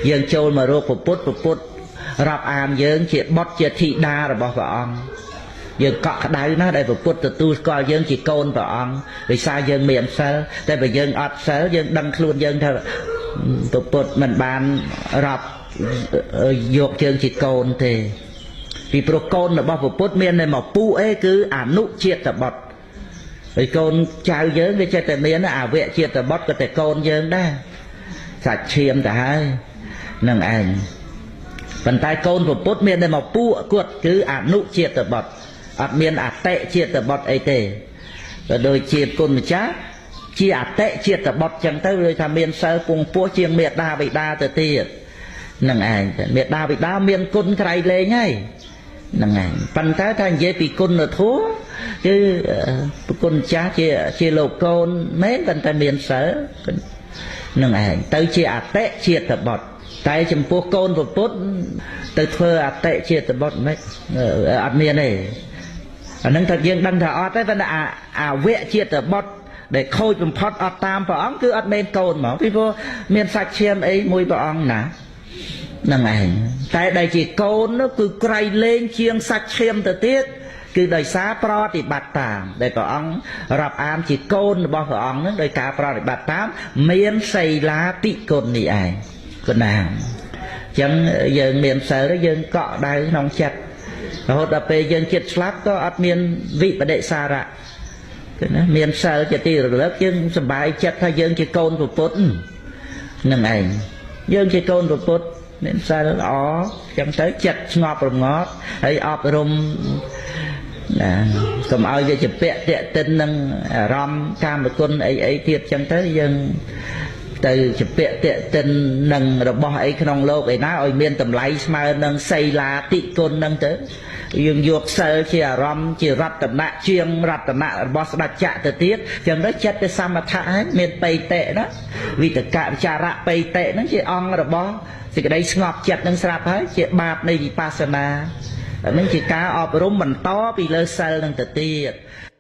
យើងចូលមករកពុទ្ធពុទ្ធរាប់អានយើងជាបុត្រជាធីតារបស់ព្រះអង្គយើងកក់ក្ដៅណាស់ដែលពុទ្ធទទួលស្គាល់យើងជាកូនព្រះអង្គដោយសារយើងមានសិលតែបើយើងអត់សិលយើងដឹងខ្លួនយើងថាពុទ្ធមិនបានរាប់យកយើងជាកូនទេពីព្រោះកូនរបស់ពុទ្ធមានតែមកពូអីគឺអនុជាតិបុត្រហើយកូនចៅយើងវាចេះតែមានអវៈជាតិបុត្រក៏តែកូនយើងដែរសាច់ឈាមទៅហើយនឹងឯងប៉ុន្តែកូនពុទ្ធមានតែមកពួកគាត់គឺអនុជាតិបុត្រអត់មានអតិជាតិបុត្រអីទេក៏ដូចជាគុណម្ចាស់ជាអតិជាតិបុត្រចឹងទៅដូចថាមានសិលពងពោះជាងមេដាបិតាទៅទៀតនឹងឯងមេដាបិតាមានគុណក្រៃលែងហើយហ្នឹងឯងប៉ុន្តែថានិយាយពីគុណធម៌គឺគុណចាស់ជាលោកកូនមែនប៉ុន្តែមានសិលនឹងឯងទៅជាអតិជាតិបុត្រតែចំពោះកូនពុទ្ធទៅធ្វើអតិជាតិបុត្រមិនអត់មានទេអានឹងថាយើងដឹងថាអត់ទេប៉ុន្តែអាវៈជាតិបុត្រដែលខូចបំផុតអត់តាមព្រះអង្គគឺអត់មែនកូនហ្មងពីព្រោះមានសាច់ឈាមអីមួយព្រះអង្គណាហ្នឹងឯងតែដែលជាកូននោះគឺក្រៃលែងជាងសាច់ឈាមទៅទៀតគឺដោយសារប្រតិបត្តិតាមដែលព្រះអង្គរាប់អានជាកូនរបស់ព្រះអង្គហ្នឹងដោយការប្រតិបត្តិតាមមានសីលាតិគុណនេះឯងគណាអញ្ចឹងយើងមានសិលយើងកក់ដៅក្នុងចិត្តរហូតដល់ពេលយើងចិត្តស្លាប់ក៏អត់មានវិបដិសារៈគឺណាមានសិលជាទីរលឹកយើងសប្បាយចិត្តថាយើងជាកូនពុទ្ធនឹងឯងយើងជាកូនពុទ្ធមានសិលល្អចឹងទៅចិត្តស្ងប់រងាប់ហើយអប់រំណាកុំឲ្យវាជាពាក់តាក់ទិននឹងអារម្មណ៍កាមគុណអីអីទៀតចឹងទៅយើងទៅជាពាក់តាក់ទិននឹងរបស់អីក្នុងលោកឯណាឲ្យមានតម្លៃស្មើនឹងសីលាតិគុណនឹងទៅយើងយកសិលជាអារម្មណ៍ជារតនៈជាងរតនៈរបស់ស្ដេចចក្រទៅទៀតចឹងទៅចិត្តទៅសមថៈហើយមានបៃតិណាវិតកវិចារៈបៃតិហ្នឹងជាអង្គរបស់សេចក្តីស្ងប់ចិត្តនឹងស្រាប់ហើយជាបាបនៃវិបស្សនាហ្នឹងជាការអប់រំបន្តពីលើសិលនឹងទៅទៀត។